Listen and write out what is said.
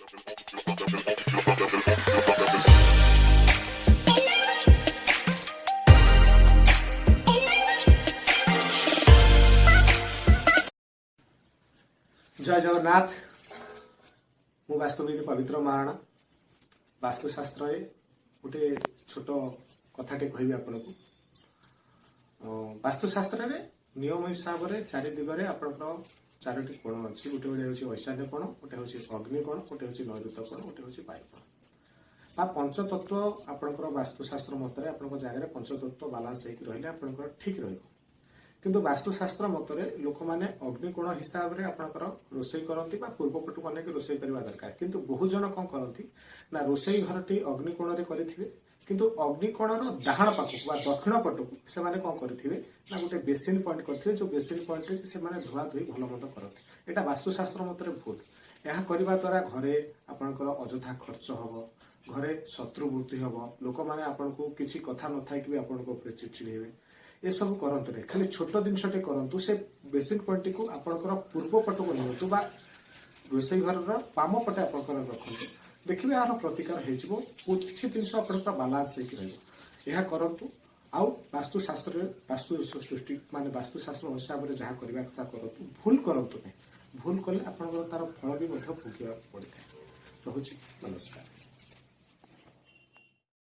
ଜୟ ଜଗନ୍ନାଥ। ମୁଁ ବାସ୍ତୁବିଦ ପବିତ୍ର ମହାରଣା। ବାସ୍ତୁଶାସ୍ତ୍ରରେ ଗୋଟେ ଛୋଟ କଥାଟେ କହିବି ଆପଣଙ୍କୁ। ବାସ୍ତୁଶାସ୍ତ୍ରରେ ନିୟମ ହିସାବରେ ଚାରି ଦିଗରେ ଆପଣଙ୍କର ଚାରୋଟି କୋଣ ଅଛି। ଗୋଟେ ଗୋଟେ ହେଉଛି ଐଶାନ୍ୟ କୋଣ, ଗୋଟେ ହେଉଛି ଅଗ୍ନି କୋଣ, ଗୋଟେ ହେଉଛି ନୈଋତ କୋଣ, ଗୋଟେ ହେଉଛି ବାୟୁ କୋଣ ବା ପଞ୍ଚତତ୍ଵ। ଆପଣଙ୍କର ବାସ୍ତୁଶାସ୍ତ୍ର ମତରେ ଆପଣଙ୍କ ଜାଗାରେ ପଞ୍ଚତତ୍ଵ ବାଲାନ୍ସ ହେଇକି ରହିଲେ ଆପଣଙ୍କର ଠିକ ରହିବ। କିନ୍ତୁ ବାସ୍ତୁଶାସ୍ତ୍ର ମତରେ ଲୋକମାନେ ଅଗ୍ନିକୋଣ ହିସାବରେ ଆପଣଙ୍କର ରୋଷେଇ କରନ୍ତି ବା ପୂର୍ବ ପଟକୁ ଅନେକ ରୋଷେଇ କରିବା ଦରକାର। କିନ୍ତୁ ବହୁ ଜଣ କଣ କରନ୍ତି ନା, ରୋଷେଇ ଘରଟି ଅଗ୍ନିକୋଣରେ କରିଥିବେ, କିନ୍ତୁ ଅଗ୍ନିକୋଣର ଡାହାଣ ପାଖକୁ ବା ଦକ୍ଷିଣ ପଟକୁ ସେମାନେ କଣ କରିଥିବେ ନା, ଗୋଟେ ବେସିନ ପଏଣ୍ଟ କରିଥିବେ, ଯୋଉ ବେସିନ ପଏଣ୍ଟରେ କି ସେମାନେ ଧୁଆ ଧୁଇ ଭଲ ମନ୍ଦ କରନ୍ତି। ଏଇଟା ବାସ୍ତୁଶାସ୍ତ୍ର ମତରେ ଭୁଲ। ଏହା କରିବା ଦ୍ୱାରା ଘରେ ଆପଣଙ୍କର ଅଯଥା ଖର୍ଚ୍ଚ ହବ, ଘରେ ଶତ୍ରୁ ବୃଦ୍ଧି ହବ, ଲୋକମାନେ ଆପଣଙ୍କୁ କିଛି କଥା ନଥାଇକି ବି ଆପଣଙ୍କ ଉପରେ ଚିଡ଼ଚିଡ଼ି ହେବେ। ଏସବୁ କରନ୍ତୁ ନାହିଁ। ଖାଲି ଛୋଟ ଜିନିଷଟେ କରନ୍ତୁ। ସେ ବେସିନ ପଏଣ୍ଟଟିକୁ ଆପଣଙ୍କର ପୂର୍ବ ପଟକୁ ନିଅନ୍ତୁ ବା ରୋଷେଇ ଘରର ବାମ ପଟେ ଆପଣଙ୍କର ରଖନ୍ତୁ। ଦେଖିବେ, ଏହାର ପ୍ରତିକାର ହେଇଯିବ ଓ କିଛି ଜିନିଷ ଆପଣଙ୍କର ବାଲାନ୍ସ ହେଇକି ରହିବ। ଏହା କରନ୍ତୁ ଆଉ ବାସ୍ତୁଶାସ୍ତ୍ରରେ ବାସ୍ତୁ ସୃଷ୍ଟି ମାନେ ବାସ୍ତୁଶାସ୍ତ୍ର ହିସାବରେ ଯାହା କରିବା କଥା କରନ୍ତୁ, ଭୁଲ କରନ୍ତୁ ନାହିଁ। ଭୁଲ କଲେ ଆପଣଙ୍କର ତାର ଫଳ ବି ମଧ୍ୟ ଭୋଗିବାକୁ ପଡ଼ିଥାଏ। ରହୁଛି, ନମସ୍କାର।